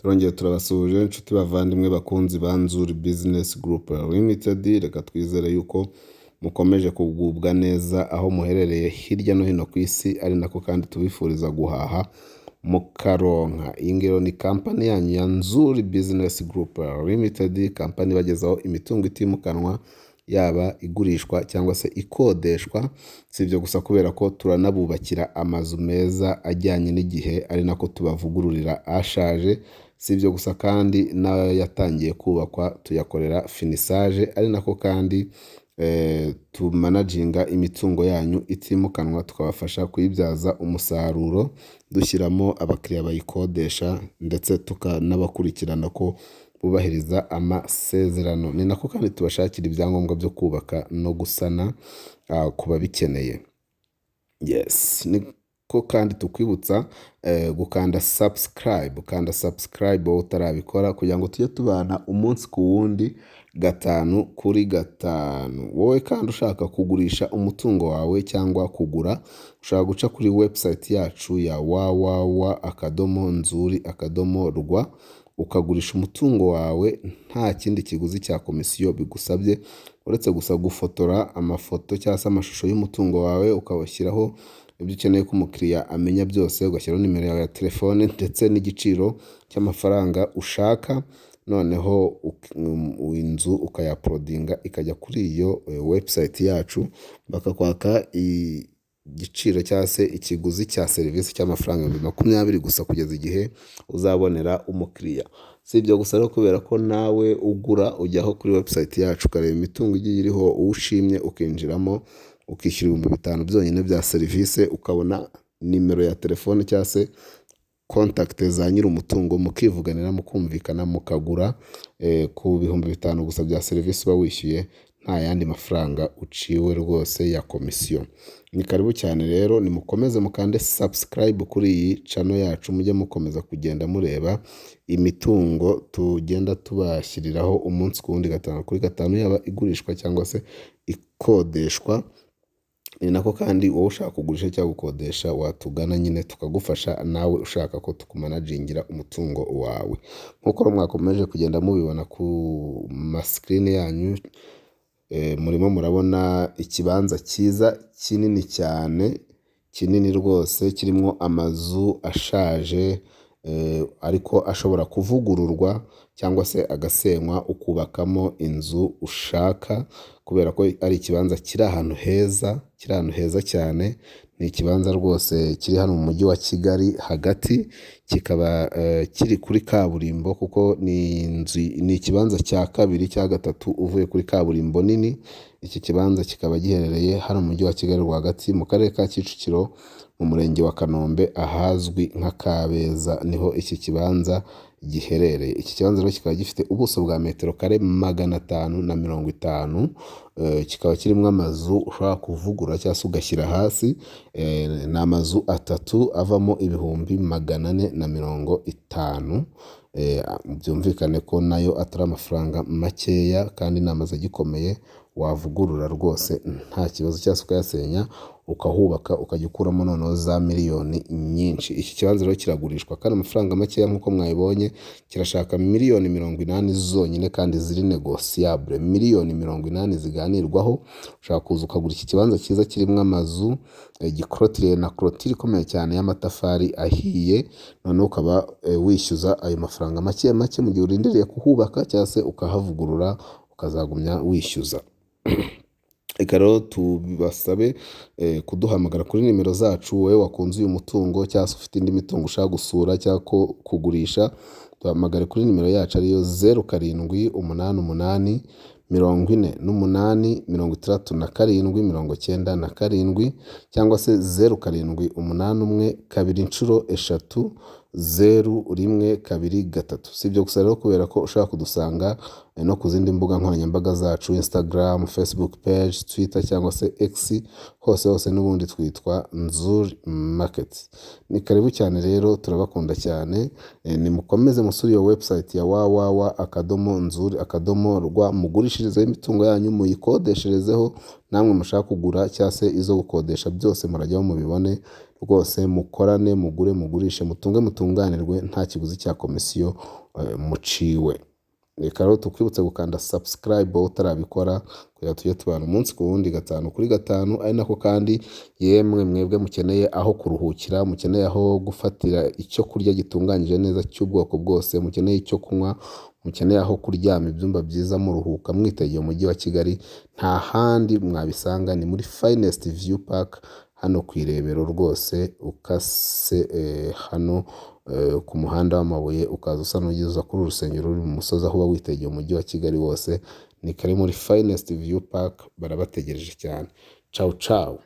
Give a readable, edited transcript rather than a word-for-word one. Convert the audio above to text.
Turongeye turabasuhuje, inshuti bavandimwe, bakunzi ba Nzuri Business Group Limited. Reka twizere yuko mukomeje kugubwa neza aho muherereye hirya no hino ku isi, ari nako kandi tubifuriza guhaha mukaronka. Iyi ngiyi ni kampani yanyu ya Nzuri Business Group Limited, kampani ibagezaho imitungo itimukanwa, yaba igurishwa cyangwa se ikodeshwa. Si ibyo gusa, kubera ko turanabubakira amazu meza ajyanye n'igihe, ari nako tubavugururira ashaje. Si ibyo gusa kandi, n'ayo yatangiye kubakwa tuyakorera finissage, ari nako kandi tumanaginga imitungo yanyu itimukanwa, tukabafasha kuyibyaza umusaruro, dushyiramo abakiriya bayikodesha, ndetse tukanabakurikirana ko bubahiriza amasezerano. Ni nako kandi tubashakira ibyangombwa byo kubaka no gusana ku babikeneye. Yes, niko kandi tukwibutsa gukanda subscribe. Kanda subscribe wowe utarabikora, kugira ngo tujye tubana umunsi ku wundi, gatanu kuri gatanu. Wowe kandi ushaka kugurisha umutungo wawe cyangwa kugura, ushobora guca kuri website yacu ya www.nzuri.rw, ukagurisha umutungo wawe nta kindi kiguzi cya komisiyo bigusabye, uretse gusa gufotora amafoto cyangwa se amashusho y'umutungo wawe, ukawushyiraho ibyo ukeneye ko umukiriya amenya byose, ugashyiraho nimero yawe ya telefone ndetse n'igiciro cy'amafaranga ushaka, noneho inzu ukayauploadinga ikajya kuri iyo website yacu, bakakwaka igiciro cyangwa se ikiguzi cya serivisi cy'amafaranga 20,000 gusa, kugeza igihe uzabonera umukiriya. Si ibyo gusa rero, kubera ko nawe ugura ujyaho kuri website yacu, ukareba imitungo igiye iriho, uwo ushimye ukinjiramo, ukishyura 5000 byonyine bya serivisi, ukabona nimero ya telefone cyangwa se contact za nyiri umutungo, mukivuganira, mukumvikana, mukagura ku 5000 gusa bya serivisi uba wishyuye, nta yandi mafaranga uciwe rwose ya komisiyo. Ni karibu cyane rero, nimukomeze mukande subscribe kuri iyi channel yacu, mujye mukomeza kugenda mureba imitungo tugenda tubashyiriraho umunsi ku wundi, gatanu kuri gatanu, yaba igurishwa cyangwa se ikodeshwa. Ni nako kandi wowe ushaka kugurisha cyangwa gukodesha watugana nyine tukagufasha, nawe ushaka ko tukumanagingira umutungo wawe. Nk'uko rero mwakomeje kugenda mubibona ku masikirini yanyu, murimo murabona ikibanza cyiza, kinini cyane, kinini rwose, kirimo amazu ashaje ariko ashobora kuvugururwa cyangwa se agasenywa, ukubakamo inzu ushaka, kubera ko ari ikibanza kiri ahantu heza, kiri ahantu heza cyane. Ni ikibanza rwose kiri hano mu mujyi wa Kigali hagati, kikaba kiri kuri kaburimbo, kuko ni inzu, ni ikibanza cya kabiri cya gatatu uvuye kuri kaburimbo nini. Iki kibanza kikaba giherereye hano mu mujyi wa Kigali rwagati, mu karere ka Kicukiro, mu murenge wa Kanombe, ahazwi nka Kabeza, niho iki kibanza giherereye. Iki kibanza rero kikaba gifite ubuso bwa metero kare 550, kikaba kirimo amazu ushobora kuvugurura cyangwa se ugashyira hasi. Ni amazu atatu avamo 450,000. Byumvikane ko nayo atari amafaranga makeya, kandi ni amazu agikomeye wavugurura rwose nta kibazo, cyangwa se ukayasenya ukahubaka, ukajya ukuramo noneho za miliyoni nyinshi. Iki kibanza rero kiragurishwa kandi amafaranga makeya nk'uko mwabibonye, kirashaka miliyoni 80 zonyine kandi ziri négociable, miliyoni 80 ziganirwaho. Ushobora kuza ukagura iki kibanza cyiza kirimo amazu, gikorotiriye na clôture ikomeye cyane y'amatafari ahiye, noneho ukaba wishyuza ayo mafaranga make make mu gihe urindiriye kuhubaka, cyangwa se ukahavugurura ukazagumya wishyuza. Reka rero tubasabe kuduhamagara kuri nimero zacu, wowe wakunze uyu mutungo cyangwa se ufite indi mitungo ushaka gusura cyangwa kugurisha, duhamagare kuri nimero yacu ariyo 0788486797, cyangwa se 07813300123. Si ibyo gusa rero, kubera ko ushobora kudusanga no ku zindi mbuga nkoranyambaga zacu: Instagram, Facebook page, Twitter cyangwa se X, hose hose n'ubundi twitwa Nzuri Market. Ni karibu cyane rero, turabakunda cyane. Nimukomeze musure iyo website ya www.nzuri.rw, mugurishirizeho imitungo yanyu, muyikodesherezeho namwe mushaka kugura cyangwa se izo gukodesha, byose murajyaho mubibone. Rwose mukorane, mugure, mugurishe, mutunge, mutunganirwe, nta kiguzi cya komisiyo muciwe. Reka rero tukwibutse gukanda subscribe wowe utarabikora, kugira tujye tubana umunsi ku wundi, gatanu kuri gatanu. Ari nako kandi yemwe mwebwe mukeneye aho kuruhukira, mukeneye aho gufatira icyo kurya gitunganyije neza cy'ubwoko bwose, mukeneye icyo kunywa, mukeneye aho kuryama, ibyumba byiza muruhuka mwitegeye umujyi wa Kigali, nta handi mwabisanga, ni muri Finest View Park hano ku Irebero rwose. Ukase hano ku muhanda w'amabuye, ukaza usa n'ugeze kuri uru rusengero ruri mu musozi, aho uba witegeye umujyi wa Kigali wose, ni kari muri Finest View Park, barabategereje cyane. Cawu cawu.